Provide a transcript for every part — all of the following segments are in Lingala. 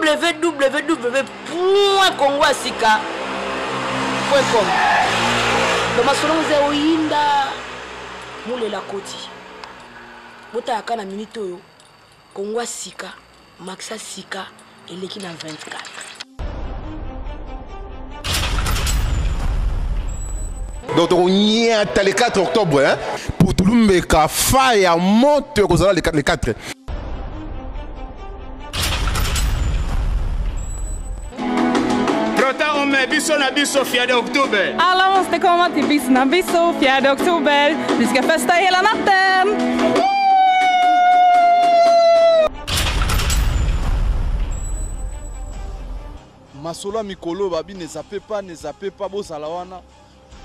Www congo ya sika com. Donc masolo ngo eza oyinda mulela koti. Botalaka na minute oyo Congo ya sika maxa sika eleki na 24. Donc tokonyata le 4 octobre, hein? Putulu mbeka fa ya moto ekozala le 4. Prata ome biso na biso 4 oktober. Alla måste komma till Bissna Bisso 4 oktober. Vi ska festa hela natten! Masolo ya mikolo babi ne zappe pas, ne zappe pas, bozala wana.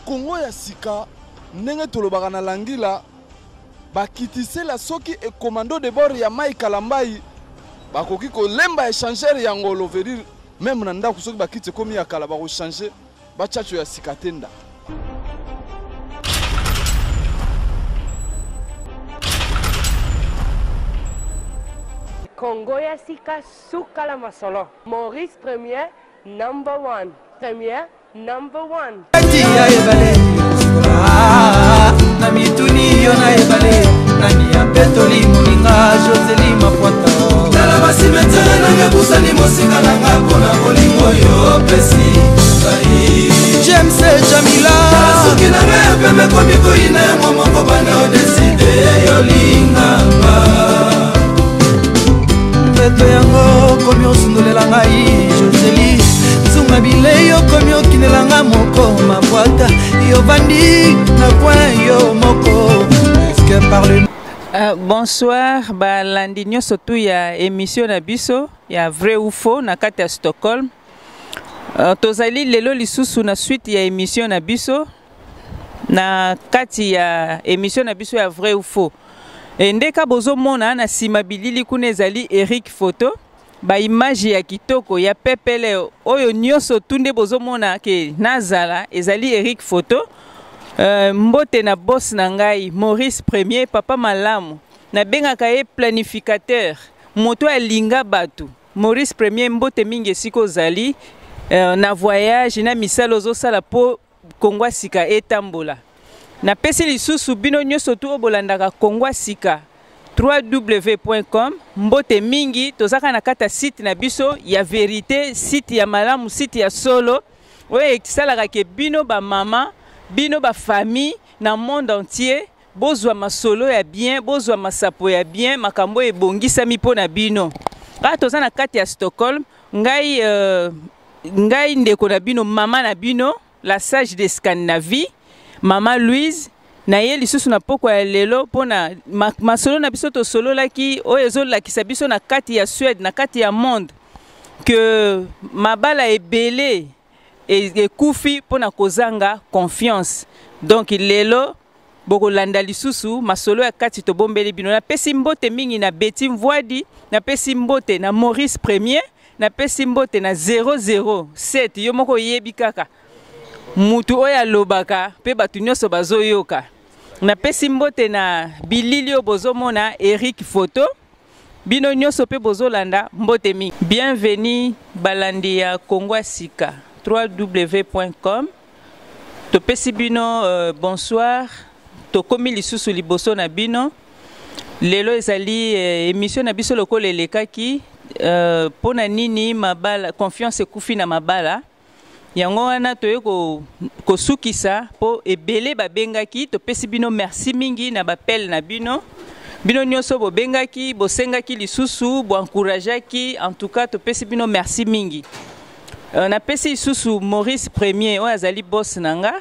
Congo ya sika ndenge tolobaka na langila bakitisela soki e commando de bord ya Mike Kalambayi bakoki kolemba échangeur ya ngolo, veut dire même na ndako soki bakiti ekomi ya kala bakochanger bachacho ya sika tenda. Congo ya sika suka la masolo. Maurice Premier number 1. Premier number 1. Ya ebale na mituni yo na ebale nani apetoli moninga Joseli Mapwata. Tala basimetere nanga ebusani mosika nanga mpona bolingo yo opesi ngai. James Jamila. Tala soki nanga ya pembe komi koyina yango moko banda odeside yolinganga. Mpeto yango komi osundolela ngai Joseli nzunga bilei okomi okinelanga moko mabwata yovandi na coin yo moko. Est-ce que parle Bonsoir balandi nyonso tu ya émission na biso ya vrai ou faux na kati ya Stockholm. Tozali lelo lisusu na suite ya émission na biso na kati ya émission na biso ya vrai ou faux. E ndeka bozomona na sima bilili kuna ezali Eric Photo, ba image ya kitoko ya pepele oyo nyonso tu nde bozomona ke nazala ezali Eric Photo. Mbote na boss na ngai Maurice Premier, papa malamu, nabengaka ye planificateur, moto alinga bato. Maurice Premier, mbote mingi esika ozali, na voyage na misala ozosala po Congo ya sika etambola. Napesi lisusu bino nyonso tu oyo bolandaka Congo ya sika www.com mbote mingi. Tozaka na kati ya site na biso ya verité, site ya malamu, site ya solo oyo esalaka ke bino ba mama, bino ba famille na monde entier bozwa masolo ya bien, bozwa masapo ya bien, makambo ebongisami mpo na bino. Kaka toza na kati ya Stockholm, ngai ndeko na bino, mama na bino, la sage de Scandinavie, mama Louise, na ye lisusu na pokwa ya lelo mpona masolo na biso tosololaki oyo ezolakisa biso na kati ya Suède, na kati ya monde que mabala ebele ekufi mpona kozanga confiance. Donc lelo bokolanda lisusu masolo ya kati tobombeli bino. Napesi mbote mingi na Betty Mvwadi, napesi mbote na Maurice Premier, napesi mbote na 007 yo moko oyebi kaka mutu oyo alobaka pe bato nyonso bazoyoka. Napesi mbote na bilili oyo bozomona Eric Photo, bino nyonso pe bozolanda mbote mingi. Bienvenue balandi ya Congo ya sika www.com. Topesi bino bonsoir, tokomi lisusu liboso na bino. Lelo ezali émission na biso lokola elekaki pona nini mabala confiance ekufi na mabala. Yango wana toye kosukisa po ebele babengaki. Topesi bino merci mingi na bapele na bino. Bino nyonso bobengaki, bosengaki lisusu, boencourageaki, en tout cas topesi bino merci mingi. Napesi lisusu Maurice Premier oyo azali boss na nga,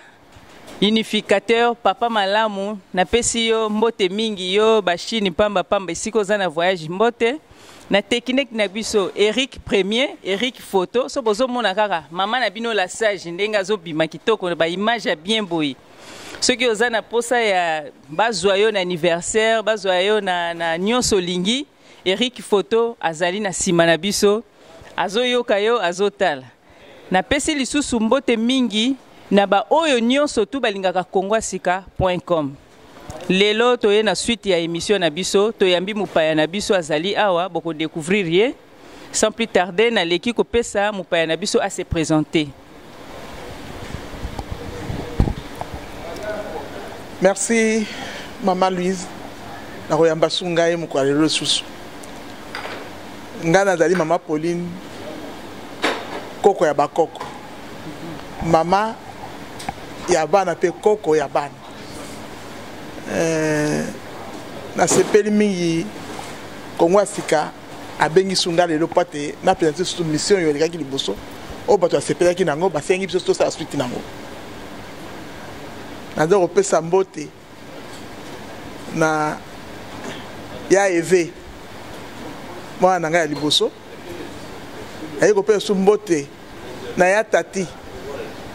unificateur, papa malamu, napesi yo mbote mingi, yo bashini pamba pamba esika oza na voyage mbote. Na technique na biso Eric Premier, Eric Photo, so bozomona kaka mama na bino la sage ndenge azobima kitoko ba image ya bien boye. Soki oza na posa ya bazwa yo na anniversaire, bazwa yo na nyonso olingi, Eric Photo azali na sima na biso, azoyoka yo, azotala. Napesi lisusu mbote mingi na ba oyo nyonso tu balingaka congo ya sika point com. Lelo toye na suite ya émission na biso, toyambi mopaya na biso azali awa, boko découvrir ye. Sans plus tarder, naleki kopesa mopaya na biso a se présenter. Merci maman Louise nakoyamba su ngai mokolo ya lelo lisusu ngai nazali mama Pauline koko ya bakoko mama ya bana mpe koko ya bana eh, nasepeli mingi kongo ya sika abengisi ngai lelo mpo ete na presente susu mission oyo elekaki liboso oyo bato basepelaki na yango basengi biso tosala suite na yango naza kopesa mbote na ya eve mwana na ngai ya liboso naye kopesa su mbote na ya tati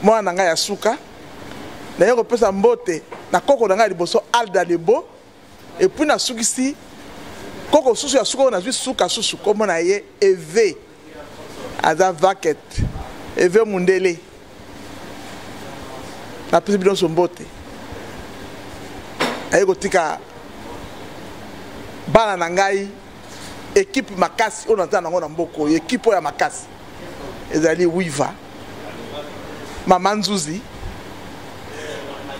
mwana na ngai ya suka naye kopesa mbote na koko na ngai ya liboso alda lebo epuis nasukisi koko susu ya suka oyo nazwi suka susu nkombo na ye eve aza vaket eve mundele napesi bino nyonso mbote aye kotika bana na ngai ekipe makasi oyo naza nango na mboka oyo ekipe oyo ya makasi ezali wiva mama nzuzi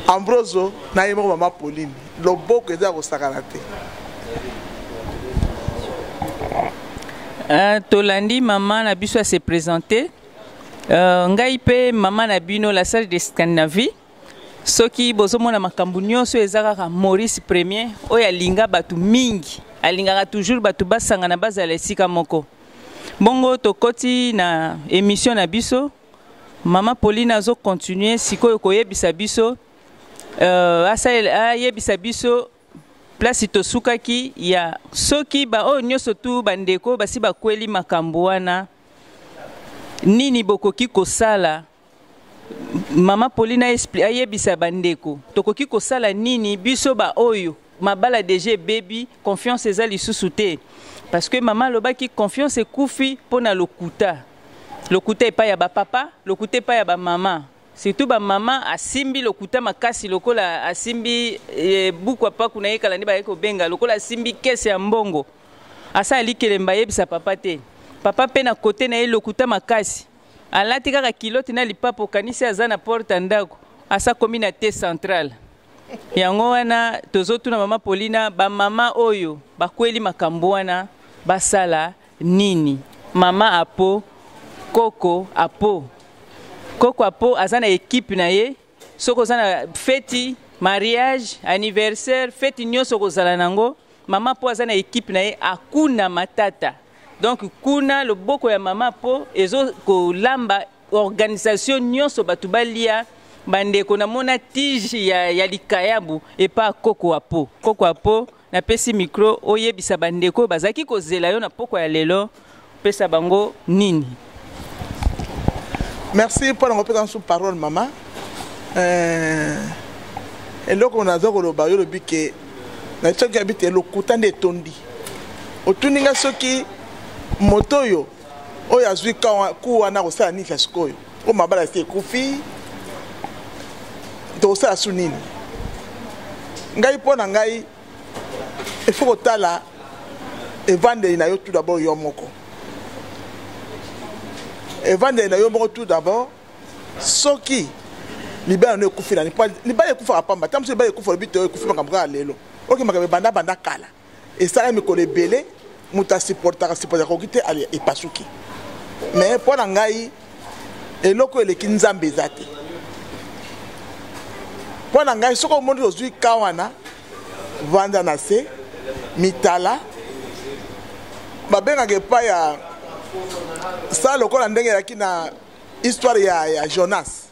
ambroso na ye moko mama pauline loboko eza ya kosakana te Uh, tolandi mama na biso ase présente uh, ngai mpe mama na bino la salle de scandinavie soki bozomona makambo nyonso eza kaka maurice premier oyo alinga bato mingi alingaka toujours bato basangana bazala esika moko bongo tokoti na émission na biso mama pauline azo continuer sikoyo koyebisa biso euh, ayebisa biso place tosukaki ya soki baoyo nyonso tu bandeko basi bakweli makambo wana nini bokoki kosala mama Pauline ayebisa bandeko tokoki kosala nini biso baoyo mabala deja ebebi confiance eza lisusu te parce que mama alobaki confiance ekufi mpo na lokuta lokuta epai ya bapapa lokuta epai ya bamama surtout bamama asimbi lokuta makasi lokola asimbi e, buku apaku na ye kala nde bayaki kobenga lokola asimbi kese ya mbongo asala likelemba ayebisa papa te papa mpe na kote na ye lokuta makasi alati kaka kilote na lipapa okanisi aza na porte ya ndako asa komi na te centrale yango wana tozotuna mama polina bamama oyo bakweli makambo wana basala nini mama apo koko apo koko apo aza na ekipe na ye soki oza na feti mariage anniversaire feti nyonso okozala nango mama po aza na ekipe na ye akuna matata donc kuna loboko ya mama po ezo kolamba organisation nyonso bato balia bandeko namona tige ya, ya likayabu epa koko apo koko apo napesi micro oyebisa bandeko oyo bazalaki kozela yo na pokwa ya lelo pesa bango nini merci mpo na kopesa nsu parole mama euh, eloko naza koloba yo olobi ke na soki yabi te lokuta nde etondi otuni nga soki moto oyo oyo azwi ku wana kosala nini ya sikoyo oyo mabala esi ekufi tokosala su nini ngai mpo na ngai il faut kotala evandeli na yo tout d'abord yo moko evandeli na yo moko tout d'abord soki libala no ekufi nani libala ekufaka pamba ta mosusu libala ekufa olobi te ekufi makambo kaka lelo oke makambo ebanda banda kala esala mikolo ebele moto asupportaka supportaka koki te epasuki mais mpo na ngai eloko eleki nzambe eza te mpo na ngai soki omoni ozwi ka wana vanda na se mitala babengaka epai ya sa lokola ndenge eyaki na histoire ya, ya jonas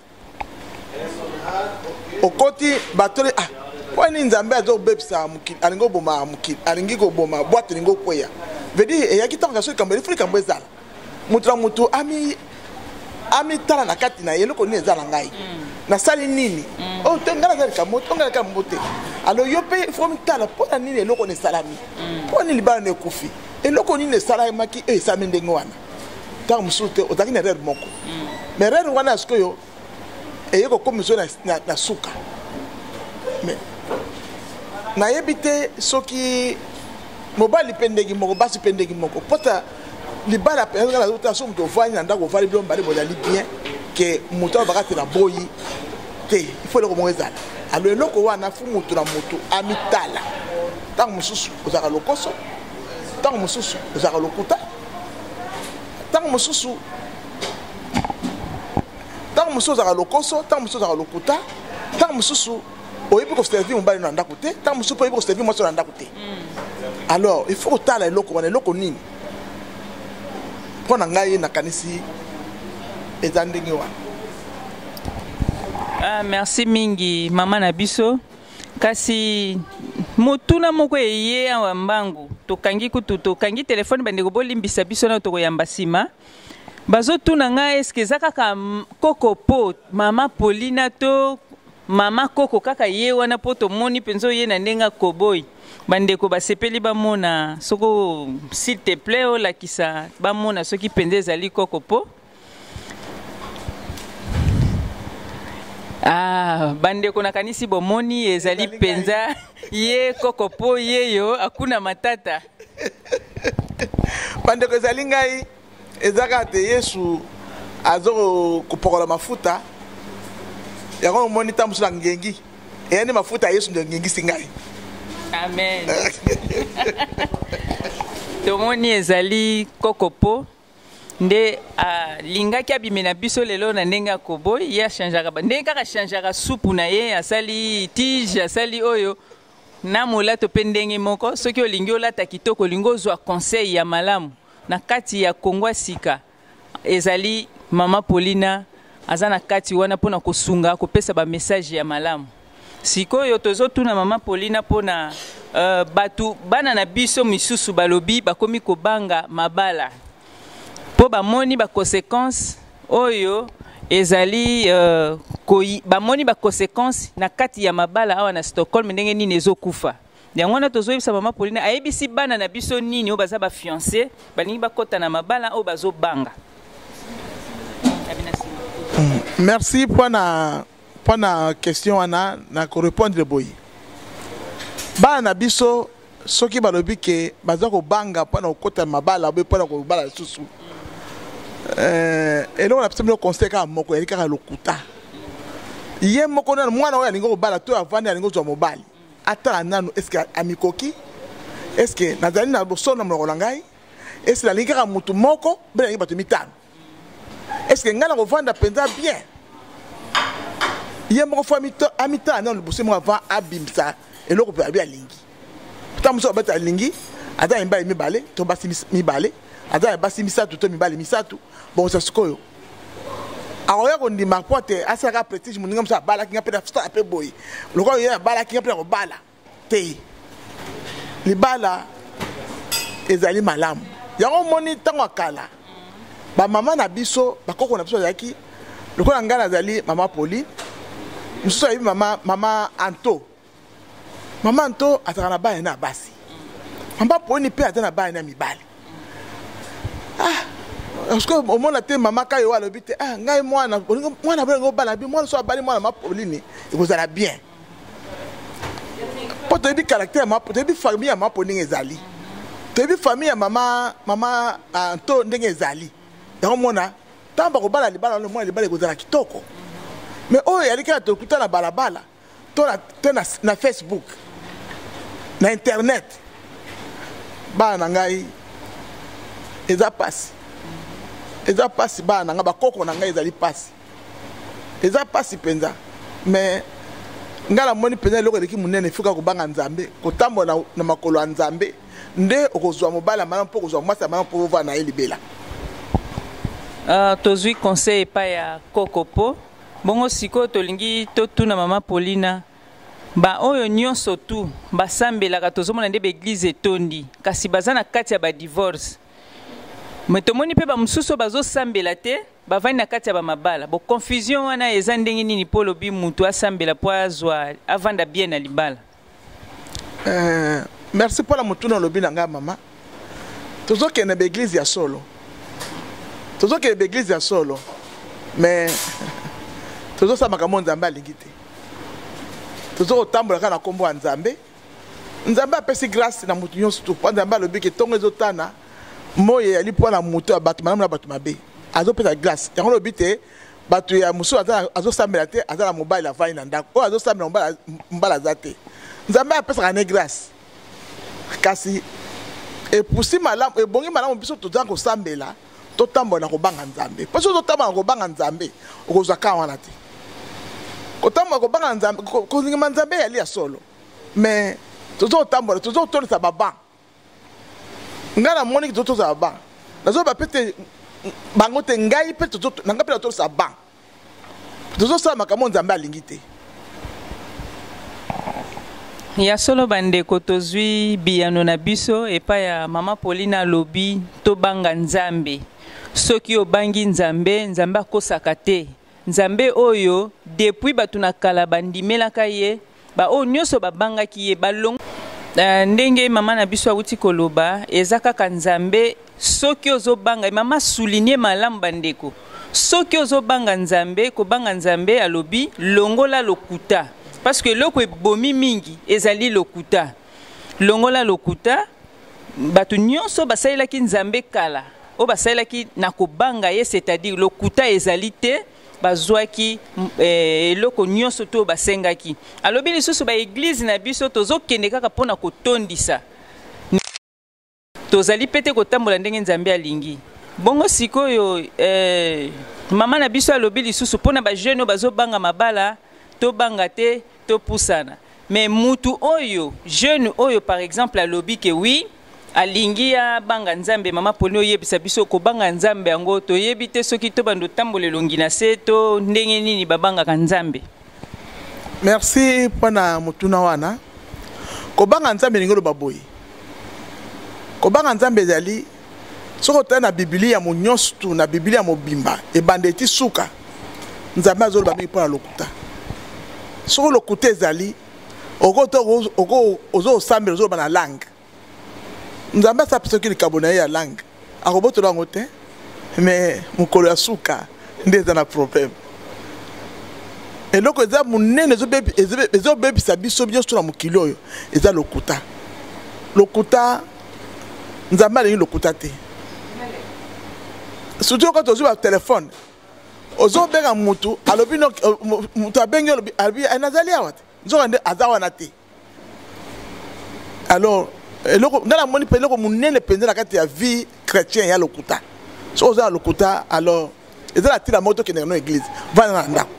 okoti batoli ah mpo nini nzambe aza kobebisa mokili alingi koboma mokili alingi koboma bwate elingi kokweya veut dire eyaki ntango ya soki likambo elifo likambo ezala moto na moto ami amitala na kati na ye eloko nini eza na ngai mm. nasali nini mm. oh, te ngai naza likambo te ngai likambo te alors yo mpe fo mitala mpo na nini eloko na esalami mm. mpo nini libala na ekufi eloko nini esalamaki oyo esalami ndenge wana ntango mosusu te ozalaki na erreur moko mais erreur wana ya sikoyo eye kokomisa yo na suka mais nayebi te soki mobali mpe ndenge moko basi mpe ndenge moko pota Libala mpenza ngai nazotala so moto ovandi na ndako, ovandi bino mibale, bozali bien ke moto alobaka te na boyi te. Il faut eloko moko ezala. Alo eloko wana fu moto na moto amitala. Ntango mosusu ozalaka lokoso, ntango mosusu ozalaka lokuta, ntango mosusu ntango mosusu ozalaka lokoso, ntango mosusu ozalaka lokuta, ntango mosusu oyebi koservir mobali na ndako te, ntango mosusu mpe oyebi koservir mwasi na ndako te. Alors il faut kotala eloko wana, eloko nini. Mpo na ngai nakanisi eza ndenge wana. Ah, merci mingi mama na biso. Kasi motuna moko eye awa mbangu, tokangi kutu tokangi telefone, bandeko bolimbisa biso na tokoyamba nsima. Bazotuna ngai eske eza kaka koko po mama Paulina to mama koko kaka ye wana, po tomoni mpenza oye na ndenge akoboi. Bandeko basepeli bamona soko, s'il te plaît olakisa bamona soki mpenza ezali koko po. Ah, bandeko nakanisi bomoni ezali mpenza ye koko po yeyo akuna matata. Bandeko, ezali ngai. Eza kaka te Yesu azo kopokola mafuta yango omoni ntango mosusu na ngengi eyani mafuta ya Yesu nde ngengisi ngai. Amen. Tomoni ezali koko po nde alingaki abimela biso lelo na ndenge ya koboy. Ye achangeaka ndenge kaka achangeaka supu na ye, asali tige, asali oyo na molato mpe ndenge moko. Soki olingi olata kitoko, olingi ozwa conseil ya malamu na kati ya Kongo ya sika, ezali mama Paulina aza na kati wana mpona kosunga kopesa bamessage ya malamu. Sikoyo tozotuna mama Paulina mpona bato bana na biso misusu balobi bakomi kobanga mabala mpo bamoni baconséquence oyo ezali bamoni baconséquence na kati ya mabala awa na Stockholm, ndenge nini ezokufa. Yango wana tozoyebisa mama Paulina ayebisi bana na biso nini oyo baza bafiance balingi bakɔta na mabala oyo bazobanga. Merci mpona question wana. Na korépondre boye, bana na biso soki balobi ke baza kobanga mpona kokɔta mabala boye, mpona kobala lisusu, eloko na biso bino conseil kaka moko, eyali kaka lokuta. Ye moko nano mwana oyo alingi kobala to avandi alingi kozwa mobali, atala nanu eske amikoki, eske nazali na bosolo na monoko na ngai, eske nalingi kaka motu moko mpe nalingi bato mitano, eske ngai nakovanda mpenza bien. Ye moko fo amitala nano liboso moko avant abimisa eloko mpe abi alingi. Ntango mosusu abeti alingi aza na mibali mibale to basi mibale, aza na basi misato to mibali misato. Bongosa sikoyo akoya kondima mpo te asalaka prestige. Moninga mosusu abalaki, nga mpe nasala mpe boye, lokola ye abalaki, nga mpe nakobala te. Libala ezali malamu. Yango omoni ntango ya kala bamama na biso, bakoko na biso bazalaki lokola ngai nazali mama Poli, mosusu ayebi mama Anto. Mama Anto azalaka na bana na basi, mama Poni mpe aza na bana na mibali. Ah, parce que omona te mama kayo oyo alobi te, ah, ngai mwana mwana bolingo obala bi mwana so abali mwana mama Polini ekozala bien, mpo toyebi caractère ya mama, toyebi famille ya mama po ndenge ezali, toyebi famille ya mama Anto ndenge ezali. Yango mona ntango bakobala libala wana, mwana libala ekozala kitoko. Mais oyo eyali kaka tokuta na balabala to na Facebook, na internet, bana na ngai, eza pasi, eza pasi. Bana na ngai, bakoko na ngai, ezali pasi, eza pasi mpenza. Mais ngai namoni mpenza eloko eleki monene efika kobanga Nzambe, kotambola na makolo ya Nzambe, nde okozwa mobali ya malamu mpo okozwa mwasi ya malamu mpo ovanda na ye libela. Tozwi conseil epai ya koko po bongo. Sikoyo tolingi totuna mama Paulina, baoyo nyonso tu basambelaka, tozomona nde baeglize etondi, kasi baza na kati ya badivorce. Me tomoni mpe bamosusu oyo bazosambela te bavandi na kati ya bamabala. Bo confusion wana eza ndenge nini? Mpo olobi mutu asambela mpo azwa avanda bien na libala. Merci mpona motuna olobi na ngai mama. Tozokende baeglize ya solo, tozokende baeglize ya solo, mais tozosala makambo Nzambe alingi te. Tozokotambola kaka na nkombo ya Nzambe. Nzambe apesi grâce na motu nyonso tu, mpo Nzambe alobi ke ntongo ezotana. Moi eyali mpo na moto ya bato malamu na bato mabe. Azopesa glace. Yango lobi te bato ya mosusu azosambela te, aza na mobali avandi na ndako. Oyo azosambela mobali, mobali aza te. Nzambe apesaka ne grâce. Kasi epusi malamu, ebongi malamu biso toza kosambela, totambola na kobanga Nzambe. Mpo soki ozotambola na kobanga Nzambe, okozwa ka wana te. Kotambola kobanga Nzambe, kolingama Nzambe eyali ya solo. Mais tozotambola, tozotondisa ba banc. Ngai namoni ke tozotondisa ba banc. Nazoloba pe te bango te, ngai pe na ngai pe natondisa banc. Tozosala makambo Nzambe alingi te. Ya solo bandeko, tozwi biyano na biso epai ya mama Pauline. Alobi tobanga Nzambe. Soki obangi Nzambe, Nzambe akosaka te. Nzambe oyo depuis bato na kala bandimelaka ye, baoyo nyonso babangaki ye balong. Ndenge mama na biso awuti koloba, eza kaka Nzambe. Soki ozobanga, mama souligne malamu bandeko, soki ozobanga Nzambe, kobanga Nzambe, alobi longola lokuta, parce que eloko ebomi mingi ezali lokuta. Longola lokuta. Bato nyonso basalelaki Nzambe kala, oyo basalelaki na kobanga ye, c'est-à-dire lokuta ezali te, bazwaki eloko nyonso to basengaki. Alobi lisusu ba église na biso tozokende kaka mpona kotondisa, tozali pe te kotambola ndenge Nzambe alingi. Bongo sikoyo mama na biso alobi lisusu mpona ba jeune oyo bazobanga mabala, tobanga te, topusana. Mais mutu oyo, jeune oyo par exemple alobi ke oui, alingi abanga Nzambe, mama Pauline oyebisa biso kobanga Nzambe yango toyebi te soki tobanda otambola elongi na se to ndenge nini babangaka Nzambe. Merci mpona motuna wana. Kobanga Nzambe elingi oloba boye. Kobanga Nzambe ezali soki otali na Biblia mo nyonso tu, na Biblia mobimba ebanda eti suka, Nzambe azoloba mingi mpona lokuta. Soki lokuta ezali, ozosambela, ozoloba na langue, Nzambe asapi soki likambo na ye ya langue akobotola yango te, mais mokolo ya suka nde eza na problème. Eloko eza monene ezobebisa biso nyonso na mokili oyo eza lokuta. Lokuta, Nzambe alingi lokuta te. Surtout quand tozwi ba téléphone, ozobenga mutu, alobi no, mutu abengi, alobi, alobi, nazali awa te, nzoka nde aza wana te. Alors eloko ngai namoni mpe eloko monene mpenza na kati ya vie chrétien ya lokuta. Soki oza na lokuta, alors eza na ntina moko tokendeka no église, vanda na ndako.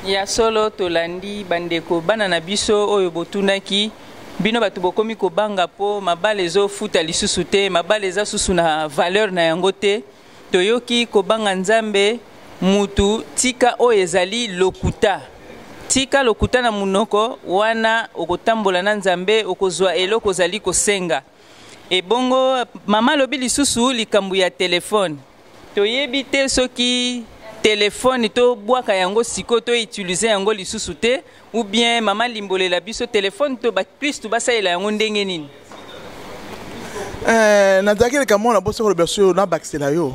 Ya solo tolandi bandeko bana na biso oyo botunaki bino bato bokomi kobanga po mabala ezofuta lisusu te, mabala eza susu na valeur na yango te. Toyoki kobanga Nzambe, mutu tika oyo ezali lokuta. Tika lokuta na munoko wana, okotambola na Nzambe, okozwa eloko ozali kosenga. Ebongo mama alobi lisusu likambo ya telefone. Toyebi te soki telefone tobwaka yango sikoyo, to utiliser yango lisusu te, ou bien mama limbolela biso telefone to bakristu basalela yango ndenge nini? Nazalaki likambo moko na boso koloba so nabakisela yo.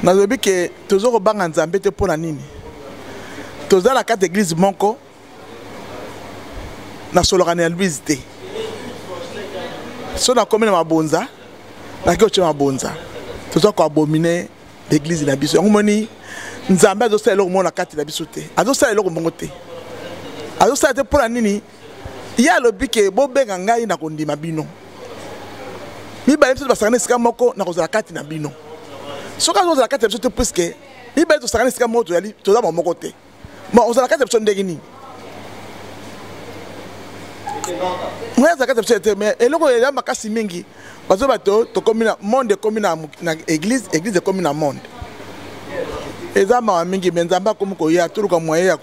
Nalobi ke tozo kobanga Nzambe te mpo na nini? Toza na kati église moko, nasolaka na Louise te. So nakomi na mabonza, naki otie mabonza, toza koabomine l'église na biso. Yango moni Nzambe azosala eloko moko na kati na biso te, azosala eloko moko te, azosala te mpo na nini? Ye alobi ke bobenga ngai na kondima bino mibale, biso basangana esika moko na kozala kati na bino. Soki azozala kati na biso te, puisque mibale tosangana esika moko, tozali toza bango moko te, bon ozala kati na biso ndenge nini? Ngai azala kati na biso te. Mais eloko eza makasi mingi, bazo bato tokomi na monde, ekomi na église, église ekomi na monde. Eza mawa mingi, mais Nzambe akomi koya, toluka moyen ya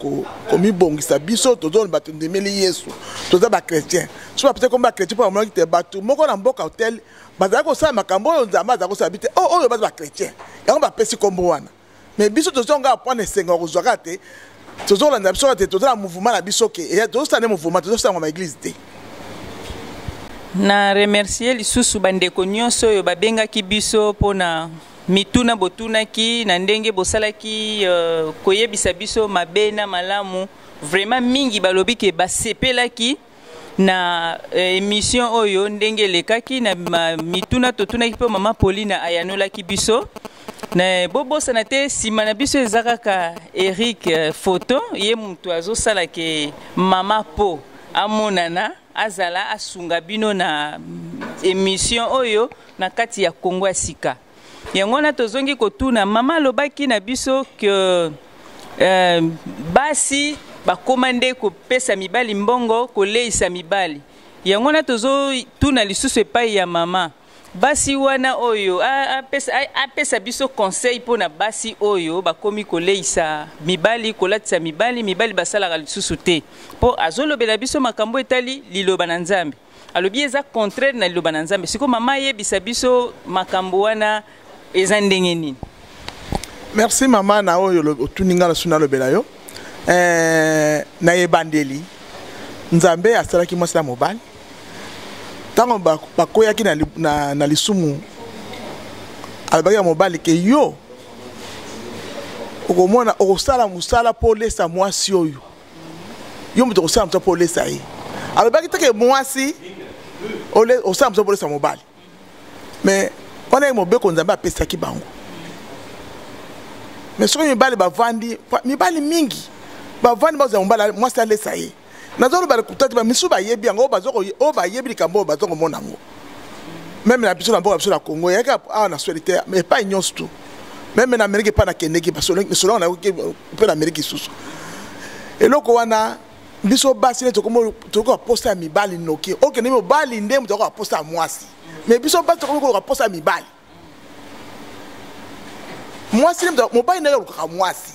komibongisa biso. Tozoloba bato ndimeli Yesu, toza ba chrétien. So bapesa komi ba chrétien mpo bamonaki te bato moko na mboka hotel bazali kosala makambo oyo Nzambe azali kosala bi te, oyo baza ba chrétien, yango bapesi kombo wana. Mais biso tozonga apprendre esengo ya kozwa kaka te, tozolanda biso kaka te, toza na mouvement na biso ke tozosala nde mouvement, tozosala yango ma église te. Na remercier lisusu bandeko nyonso oyo babengaki biso mpona mituna botunaki na ndenge bosalaki koyebisa biso mabe na malamu. Vraiment mingi balobi ke basepelaki. Na eh, émission oyo ndenge elekaki na mituna totunaki mpe mama Pauline ayanolaki biso. Na bobosana te nsima na biso eza kaka Eric eh, photo ye moto azosala ke mama po amonana azala asunga bino na émission oyo na kati ya Kongo ya sika. Yango wana tozongi kotuna mama alobaki na biso ke euh, basi bakoma nde kopesa mibali mbongo koleisa mibali. Yango wana tozotuna lisusu epai ya mama basi wana oyo apesa, apesa biso conseil mpo na basi oyo bakomi koleisa mibali kolatisa mibali mibali basalaka lisusu te mpo azolobela biso makambo etali liloba na Nzambe. Alobi eza contraire na liloba na Nzambe. Sikoyo mama ayebisa biso makambo wana eza ndenge nini? Merci mama na oyo otuni nga lisusu nalobela yo. Eh, na ebandeli Nzambe asalaki mwasi na mobali. Ntango bakweyaki na, na, na lisumu, alobaki na mobali ke yo okomona okosala mosala mpo olesa mwasi oyo yo moto okosala mosala mpo olesa ye. Alobaki te ke mwasi osala mosala mpo olesa mobali, mais wana ye mobeko Nzambe apesaki bango. Mais soki mibali bavandi, mibali mingi bavandi bazwa mobali mwasi alesa ye. Nazoloba lokuta te, bamisusu bayebi yango, oyo bayebi likambo oyo baza komona yango. Meme na biso na mboka biso na Congo, eyaki awa na Swede te, mais epai nyonso tu. Meme na Amerika epai nakendeki, basolo nayoki mpe na Amerika lisusu. Eloko wana biso basi nde tokoki koposa ya mibali noki. Okende mobali nde moto akoki koposa ya mwasi. Mais biso basi tokoki koluka posa ya mibali. Mwasi nde mobali nde alukaka mwasi.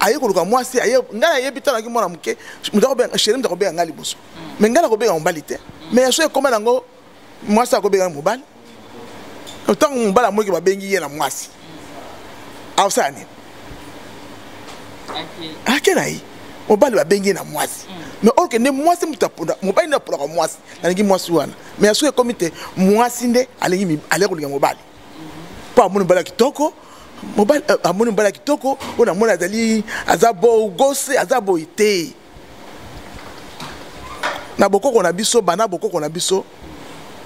Aye koluka mwasi, aye ngai nayebi ntango naki mwana moke, moto akobenga chéri, moto akobenga ngai liboso. Mais ngai nakobenga mobali te. Mais soki ekoma nango mwasi akobenga mobali. Ntango mobali amoki babengi ye na mwasi. Akosala nini? Ake na ye. Mobali babengi ye na mwasi. Mais oyo kende mwasi moto aponda, mobali nde aponaka mwasi. Nalingi mwasi wana. Mais soki ekomi te, mwasi nde alingi alingi kolinga mobali. Po amoni mobali ya kitoko, mobali amoni mobali ya kitoko, oyo namoni azali aza beau gosse, aza boye te. Na bokoko na biso, bana bokoko na biso,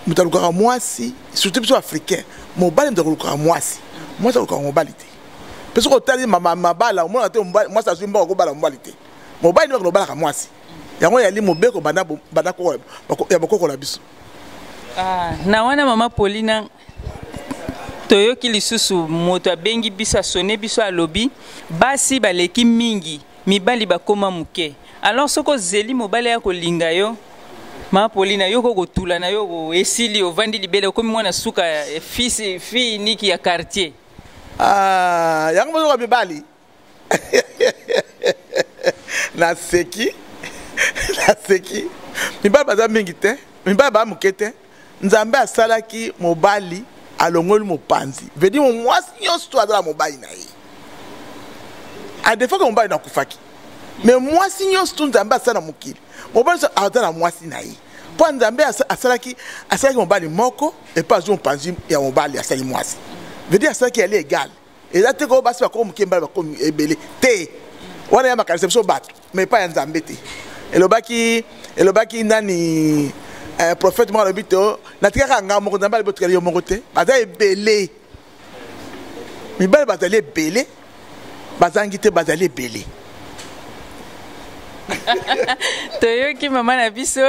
moto alukaka mwasi, surtout biso africain, mobali moto alukaka mwasi, mwasi alukaka mobali te. Pe soki otali mabala, omonaka te mwasi azwi mbongo akobala mobali te. Mobali nde akobalaka mwasi. Yango yali mobeko banda banda koko ya bokoko na biso. Ah, na wana mama Paulina toyoki lisusu moto abengi biso asone biso alobi basi baleki mingi mibali bakoma moke. Alors soki ozeli mobali ya kolinga yo mama Paulina yo kotula na yo esili ovandi libele okomi mwana suka fils fille niki ya quartier. Ah, yango bozoka mibali. Naseki, naseki. Mibali baza mingi te, mibali ba moke te. Nzambe asalaki mobali alongoli mopanzi. Veut dire mwasi nyonso to azala mobali na ye. A défaut que mobali nakufaki. Mais mwasi nyonso to Nzambe asala mokili. Mobali nyonso azala mwasi na ye. Po Nzambe asalaki asalaki mobali moko et pas azwi mopanzi ya mobali asali mwasi. Veut dire asalaki yali égal. Eza te ko basi bakoko moke mbala bakomi ebele te. Wana ya makanisa biso bato, mais pas ya Nzambe te. Elobaki, elobaki nani prophète moko alobi te, natikaka nga moko, Nzambe alobi otikali yo moko te. Baza ebele. Mibali bazali ebele, bazangi te bazali ebele. Toyoki mama na biso,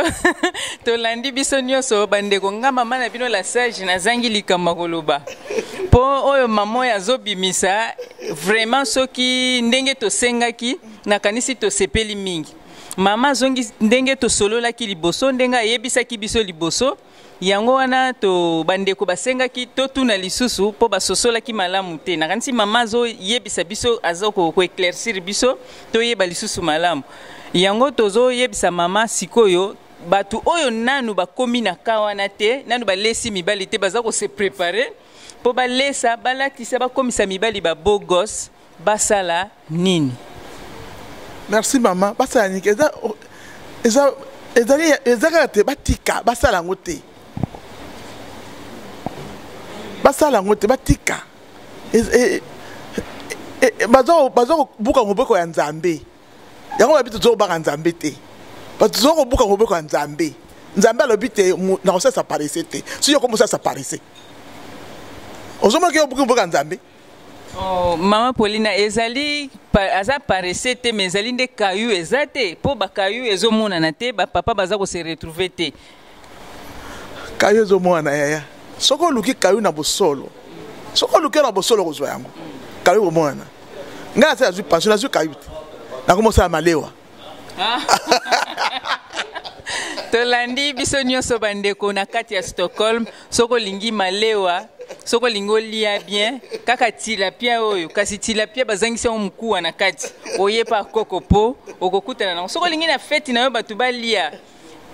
tolandi biso nyonso bandeko. Nga mama na bino la sage nazangi likambo koloba. Po oyo mama oyo azobimisa vraiment soki ndenge tosengaki nakanisi tosepeli mingi. Mama azongi ndenge tosololaki liboso, ndenge ayebisaki biso liboso. Yango wana to bandeko basengaki totuna lisusu po basosolaki malamu te. Nakanisi mama azoyebisa biso, azo ko éclaircir biso toyeba lisusu malamu. Yango tozoyebisa mama sikoyo bato oyo nanu bakomi na ka wana te, nanu balesi mibali te, baza ko se préparer po balesa, balatisa, bakomisa mibali ba beau gosse, basala nini? Merci mama, basala nini? Eza, eza, ezali, eza kaka te batika, basala yango te. Basala yango te, batika. Baza kobuka mobeko ya Nzambe. Yango babi tozobanga Nzambe te. Bato toza kobuka mobeko ya Nzambe. Nzambe alobi te nakosalisa paresse te. Soki yo okomosalisa paresse, ozomona ke obuki mobeko ya Nzambe. Oh, mama Paulina ezali pa, aza paresse te, mais ezali nde kayu eza te, mpo bakayu ezomonana te, bapapa baza kose retrouver te. Kayu ezomonana yaya, soki oluki kayu na bosolo, soki oluki na bosolo okozwa yango. Kayu ekomonana. Ngai nase nazwi pension, nazwi kayu te, nakomosala malewa. Tolandi biso nyonso bandeko na kati ya Stockholm. Soki olingi malewa, soki olingi olia bien, kaka tilapia oyo, kasi tilapia bazangisi yango mokuwa na kati, oyepa koko po okokutana nango. Soki olingi na feti na yo bato balia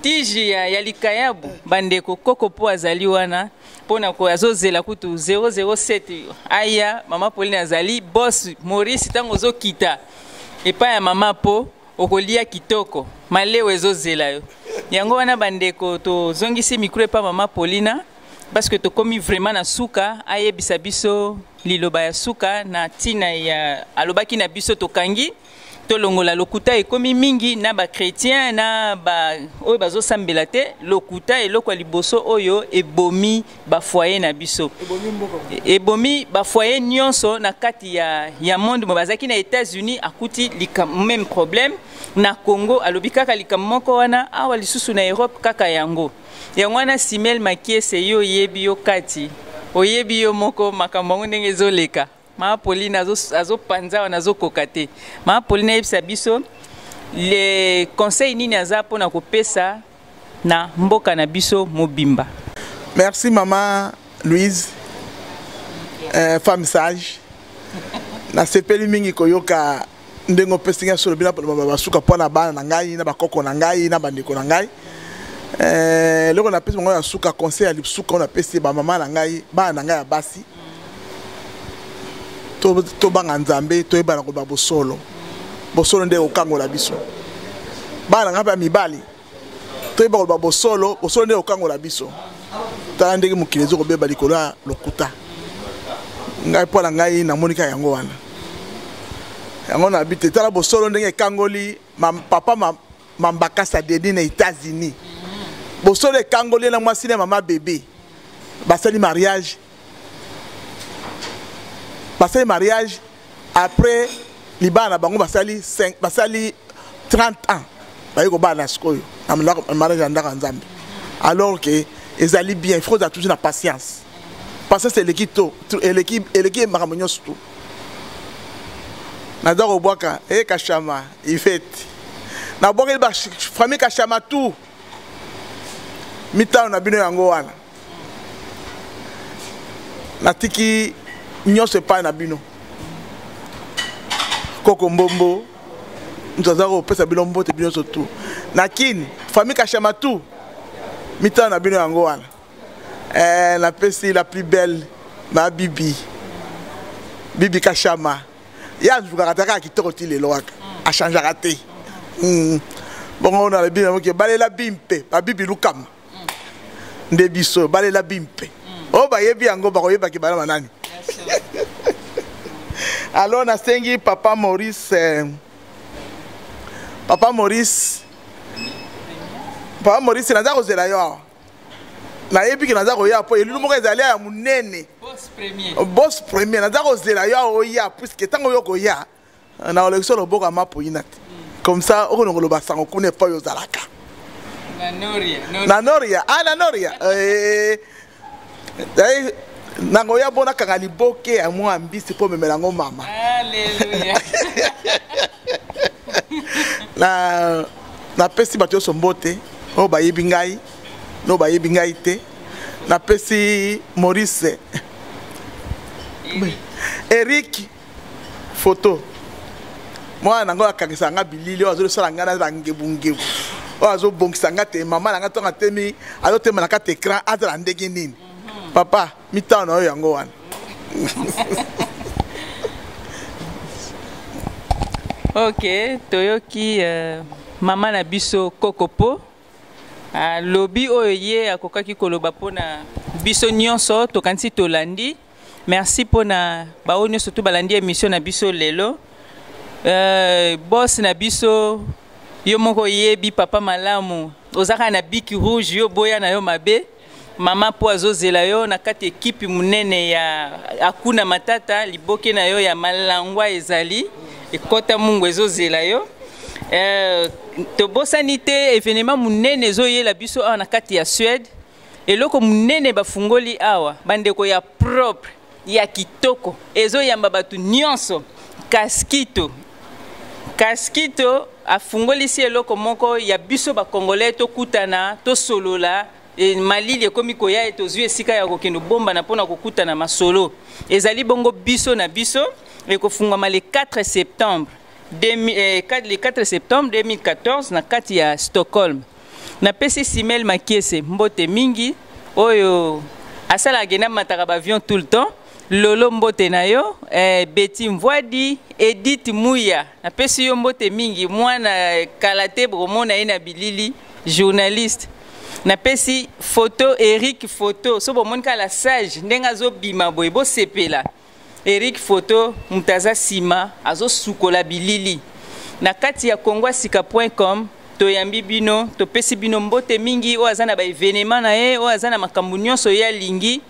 tije ya likayabu, bandeko, koko po azali wana mpona ko azozela kutu 007 aya. Mama Pauline azali boss Maurice, ntango ozokita epai ya mama po okolia kitoko, malewa ezozela yo. Yango wana bandeko, tozongisi micro epai mama Paulina, parce que tokomi vraiment na suka. Ayebisa biso liloba ya suka na ntina ya alobaki na biso. Tokangi tolongola lokuta, ekomi mingi na bachrétien na ba oyo bazosambela te. Lokuta eloko ya liboso oyo ebomi bafoyer na biso, ebomi bafoyer nyonso na kati ya monde. Mo bazalaki na États-Unis, akuti même problème na Congo, alobi kaka likambo moko wana. Awa lisusu na Europe kaka yango yango wana. Simel Makiese, yo oyebi, yo kati oyebi yo moko makambo yango ndenge ezoleka. Mama Pauline azopanza wana, azokoka te. Mama Pauline, ayebisa biso le conseil nini aza mpona kopesa na mboka na biso mobimba. Merci mama Louise, femme sage. Nasepeli mingi koyoka ndenge opesi ngai solo bina basuka mpo na bana na ngai, na bakoko na ngai, na bandeko na ngai. Eloko napesi bango ya suka, conseil ya suka oyo napesi bamama na ngai, bana na ngai ya basi, tobanga Nzambe, toyebana koloba bosolo. Bosolo nde ekokangola biso. Bana na ngai mpe ya mibali, toyeba koloba bosolo. Bosolo nde ekokangola biso. Tala ndenge mokili ezokobeba likolo ya lokuta. Ngai, mpo na ngai, namoni kaka yango wana, yango na bi te. Tala bosolo ndenge ekangoli papa Mambakasa Denis na États-Unis. Bosolo ekangoli na mwasi na mama bebe, basali mariage, basali mariage. Après libala na bango, basali 5, basali 30 ans, bayi kobala na sikoyo na mariage ya ndako ya Nzambe. Alors que ezali bien, il faut ozala toujours na patience. Patience eleki to eleki makambo nyonso. Tu naza kobwaka e Kashama Ivete, nabwakeli bafamille Kashama tout mitano na bino yango wana. Natiki nyonso epai na bino. Koko Mbombo moto aza kopesa bino mbote, bino nyonso tu na Kini, famille Kashama tu mitano na bino yango wana. Napesi la plus belle ma Bibi, Bibi Kashama. Ye azukaka te, kaka kitoko ti lelo, kaka achangeaka te. Bongo nalobi namoke balela bimpe babibi lukama nde biso balela bimpe oyo bayebi yango, bakoyebaki bana banani. Alors nasengi papa Maurice, papa Maurice, papa Maurice, naza kozela yo awa. Nayebi ke naza koya mpo elulu moko ezali ya monene. Boss premier, naza kozela yo awa oya, puisque ntango oyo koya na olekisa loboko ya mapoyina te, comme ça okona koloba sango kuna epai ozalaka na Noria. Ah, na Noria. Nango ya mpo nakanga liboke ya mwa mbisi mpo omemela yango mama. Na napesi bato nyonso mbote oyo bayebi ngai no bayebi ngai te. Napesi Maurice Eric photo, mwana nango akangisa nga bilili oyo azosala ngai na bangebungebu, oyo azobongisa nga te. Mama na nga ntongo atemi, azotema na kati écran, azala ndenge nini? Papa, mitano na oyo yango wana. Ok, toyoki mama na biso Kokopo alobi oyo ye akokaki koloba mpona biso nyonso. Tokanisi tolandi. Merci mpona baoyo nyonso to balandi émission na biso lelo. Boss na biso. Yo moko oyebi papa malamu, oza kaka na bic rouge, yo boya na yo mabe. Mama po azozela yo na kati ekipe munene ya Akuna Matata, liboke na yo ya malangwa ezali ekota mungu ezozela yo. Tobosani te événement munene ezoyela biso awa na kati ya Suède. Eloko munene bafungoli awa bandeko ya propre ya kitoko ezoyamba bato nyonso. Kaskito, Kaskito afungolisi eloko moko ya biso ba Congolais tokutana tosolola. E malili ekomi koya e tozwi esika ya kokende bombana mpona kokutana masolo. Ezali bongo biso na biso ekofungwama le 4 septembre le 4 septembre 2014 na kati ya Stockholm. Napesi Simel Makiese mbote mingi oyo asalaka kende amataka ba avion tout le temps. Lolo mbote na yo, Betty Mvwadi, Edith Muya, napesi yo mbote mingi mwana kala te bokomona ye na bilili journaliste. Napesi photo Eric photo so bomoni kala la sage ndenge azobima boye bosepela. Eric photo moto aza nsima azosukola bilili. Na kati ya congoasika point com toyambi bino, topesi bino mbote mingi oyo aza na ba événement na ye, oyo aza na makambo nyonso ye alingi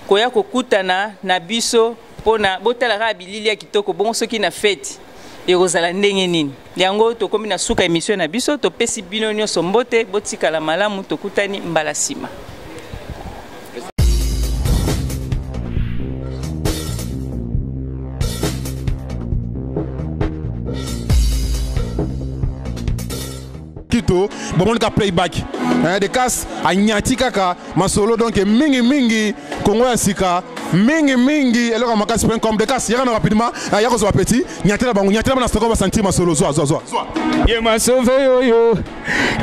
koya kokutana na biso mpona botala kaka bilili ya kitoko bongo soki na fete ekozala ndenge nini. Yango tokomi na suka émission na biso, topesi bino nyonso mbote, botikala malamu, tokutani mbala nsima. Kito, bon, on a playback. Hein, de casse a nyati kaka masolo donc mingi mingi Congo ya sika mingi mingi eloko makasi point com de casse yaka na rapidement yako zo petit nyatela bango nyatela bana stoko ba sentir masolo zwa zwa zwa zwa. Dieu m'a sauvé yo yo,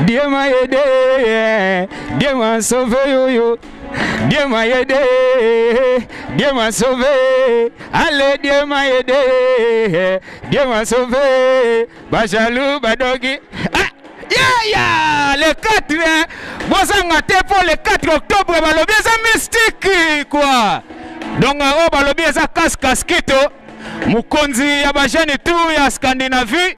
Dieu m'a aidé, Dieu m'a sauvé yo yo, Dieu m'a aidé, Dieu m'a sauvé, allez Dieu m'a aidé, Dieu m'a sauvé, ba jaloux ba dogi. Ah! Yeah, yeah, le 4, hein. Bozanga te pour le 4 octobre, balobi eza mystique quoi. Donc oyo balobi eza casse casquito, mokonzi ya ba jeune tout ya Scandinavie.